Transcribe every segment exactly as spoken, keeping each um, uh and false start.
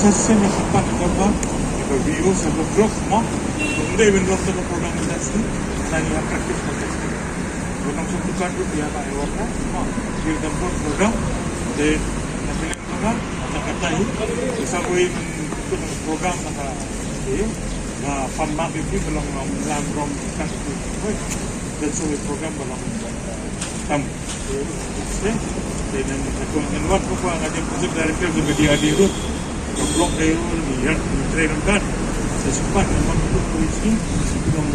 Sa shisien ïa ka part kaba ïa ka V O sa ka drop mo. Ym dei ban drop da ka program industry. Nang ïa practice ka testing. Wan nang suk tukar ruh ïa ka award na. Ki dang bun program. Te na pilihan program na kata hi. Sa wei men kut program na ka hi. Na pam mak ïa ki ba long long lam rong kan tu. Dan sa wei program ba long tam. Te te nan na kong nan wat ko ba ngajem project director ke bidi adi ruh. Ka block dei ruh ni ya ni tre rong kan. Sa sempat nan wan tu tu isi. Ki long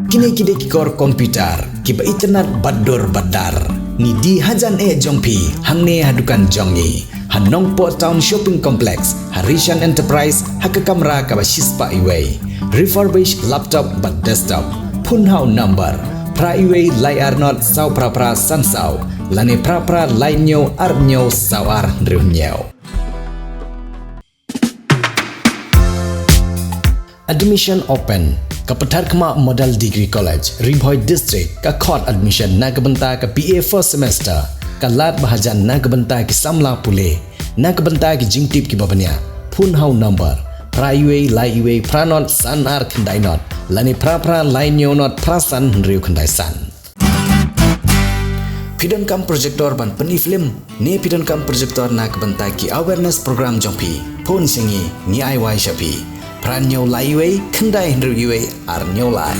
Kine ki dei ki kor computer kiba itynnad bad dur bad dar. Ngi die hajan eh jong phi hangne ha dukan jong ngi, ha Nongpoh Town Shopping Complex, ha Rishan Enterprise, ha ka kamra kaba shispah iwei. Refurbish laptop bad desktop. Phone ha u number phra iwei lai ar not saw phra phra san saw lane phra phra lai hynñiew ar hynñiew saw ar hynriew hynñiew. Admission open. Ka Patharkhmah Model Degree College, Ri Bhoi District, ka khot admission na ka bynta ka B A first semester. Ka lad ba hajan na ka bynta ki samla pule. Na ka bynta ki jingtip kiba bniah, phone ha u number phra iwei lai iwei phra not san ar khyndai not lane phra phra lai hynñiew not phra san hynriew khyndai san. Phi donkam projector ban pyni film ne phi donkam projector na ka bynta ki awareness program jong phi? Phone sha ngi, ngi ai wai sha phi. Phra hynñiew lai iwei khyndai hynriew iwei ar hynñiew lai.